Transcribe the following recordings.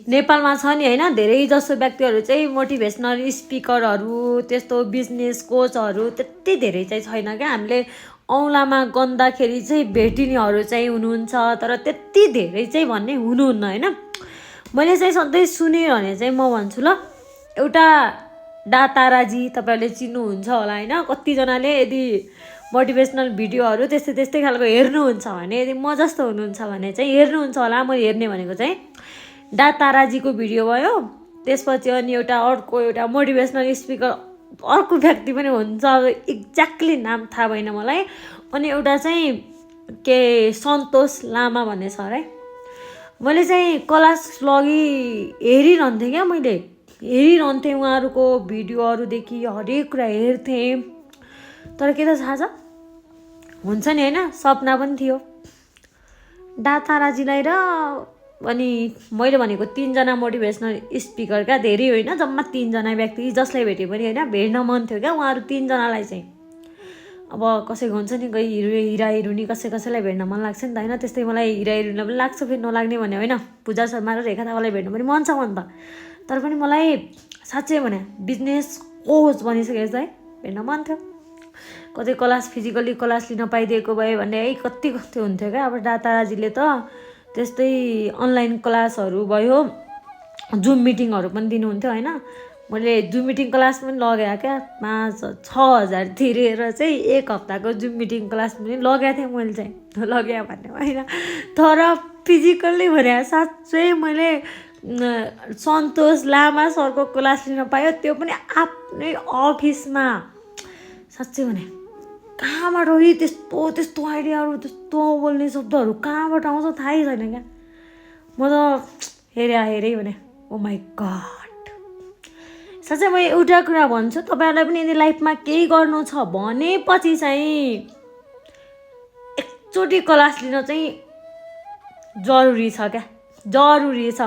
नेपालमा छ नि होइन धेरै जसो व्यक्तिहरू चाहिँ मोटिभेसनल स्पिकरहरू त्यस्तो बिजनेस कोचहरू त्यति धेरै चाहिँ छैन क्या हामीले औँलामा गन्दाखेरि चाहिँ भेटिनेहरू चाहिँ हुनुहुन्छ तर त्यति धेरै चाहिँ भन्ने हुनुहुन्न होइन मैले चाहिँ सधैँ सुनिरहने चाहिँ म भन्छु ल एउटा डा ताराजी तपाईँहरूले चिन्नुहुन्छ होला होइन कतिजनाले यदि मोटिभेसनल भिडियोहरू त्यस्तै त्यस्तै खालको हेर्नुहुन्छ भने यदि म जस्तो हुनुहुन्छ भने चाहिँ हेर्नुहुन्छ होला मैले हेर्ने भनेको चाहिँ डा ताराजीको भिडियो भयो त्यसपछि अनि अर्को एउटा मोटिभेसनल स्पिकर अर्को व्यक्ति पनि हुन्छ अब एक्ज्याक्टली नाम थाहा भएन मलाई अनि एउटा चाहिँ के सन्तोष लामा भन्ने छ है मैले चाहिँ क्लास लगि हेरिरहन्थेँ क्या मैले हेरिरहन्थेँ उहाँहरूको भिडियोहरूदेखि हरेक कुरा हेर्थेँ तर के त थाहा छ हुन्छ नि होइन सपना पनि थियो डा ताराजीलाई र अनि मैले भनेको 3 जना मोटिभेसनल स्पिकर क्या धेरै होइन जम्मा 3 जना व्यक्ति जसलाई भेटे पनि होइन भेट्न मन थियो क्या उहाँहरू 3 जनालाई चाहिँ अब कसैको हुन्छ नि कोही हिरा हिरोनी कसैलाई भेट्न मन लाग्छ नि त होइन त्यस्तै मलाई हिरा हिरोनीलाई पनि लाग्छ फेरि नलाग्ने भने होइन पूजा शर्मा र रेखा थापालाई भेट्न पनि मन छ मन त तर पनि मलाई साँच्चै भने बिजनेस कोच बनिसकेको है भेट्न मन थियो कतै क्लास फिजिकली क्लास लिन पाइदिएको भए भने है कति हुन्थ्यो क्या अब डा ताराजीले त त्यस्तै अनलाइन क्लासहरू भयो जुम मिटिङहरू पनि दिनुहुन्थ्यो होइन मैले जुम मिटिङ क्लास पनि लगाएँ क्या 5-6 हजार तिरेर चाहिँ 1 हप्ताको जुम मिटिङ क्लास पनि लगाएको थिएँ मैले चाहिँ लगाएँ भन्ने होइन तर फिजिकल्ली भने साँच्चै मैले सन्तोष लामा सरको क्लास लिन पायो त्यो पनि आफ्नै अफिसमा साँच्चै भने कहाँबाट त्यस्तो आइडियाहरू त्यस्तो बोल्ने शब्दहरू कहाँबाट आउँछ थाहै छैन क्या म त हेरेँ भने ओ माई गड साँच्चै म एउटा कुरा भन्छु तपाईँहरूलाई पनि यदि लाइफमा केही गर्नु छ भनेपछि चाहिँ एकचोटि क्लास लिन चाहिँ जरुरी छ क्या जरुरी छ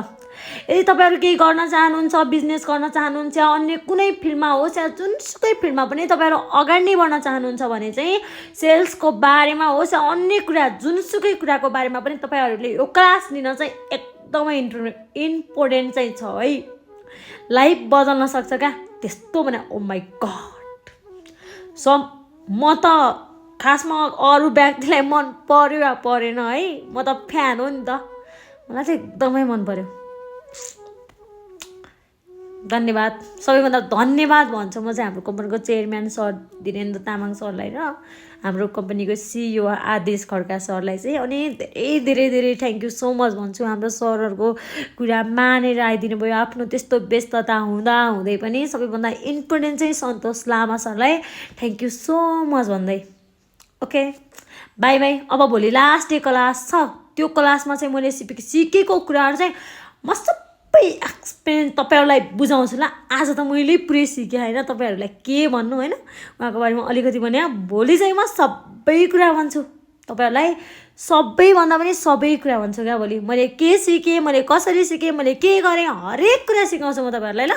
यदि तपाईँहरू केही गर्न चाहनुहुन्छ बिजनेस गर्न चाहनुहुन्छ अन्य कुनै फिल्डमा होस् या जुनसुकै फिल्डमा पनि तपाईँहरू अगाडि नै बढ्न चाहनुहुन्छ भने चाहिँ सेल्सको बारेमा होस् या अन्य कुरा जुनसुकै कुराको बारेमा पनि तपाईँहरूले यो क्लास लिन चाहिँ एकदमै इम्पोर्टेन्ट चाहिँ छ है लाइफ बदल्न सक्छ क्या त्यस्तो भने ओ माई गड म त खासमा अरू व्यक्तिलाई मन पर्यो या परेन है म त फ्यान हो नि त मलाई चाहिँ एकदमै मन पर्यो धन्यवाद सबैभन्दा धन्यवाद भन्छु म चाहिँ हाम्रो कम्पनीको चेयरम्यान सर धीरेन्द्र तामाङ सरलाई र हाम्रो कम्पनीको सिइओ आदेश खड्का सरलाई चाहिँ अनि धेरै धेरै थ्याङ्क यू सो मच भन्छु हाम्रो सरहरूको कुरा मानेर आइदिनु भयो आफ्नो त्यस्तो व्यस्तता हुँदै पनि सबैभन्दा इम्पोर्टेन्ट चाहिँ सन्तोष लामा सरलाई थ्याङ्क यू सो मच भन्दै ओके बाई बाई अब भोलि लास्ट डे क्लास छ त्यो क्लासमा चाहिँ मैले सिकेको कुराहरू चाहिँ म सबै एक्सपिरियन्स तपाईँहरूलाई बुझाउँछु ल आज त मैले पुरै सिकेँ होइन तपाईँहरूलाई के भन्नु होइन उहाँको बारेमा अलिकति भने भोलि चाहिँ म सबै कुरा भन्छु तपाईँहरूलाई सबैभन्दा पनि सबै कुरा भन्छु क्या भोलि मैले के सिकेँ मैले कसरी सिकेँ मैले के गरेँ हरेक कुरा सिकाउँछु म तपाईँहरूलाई ल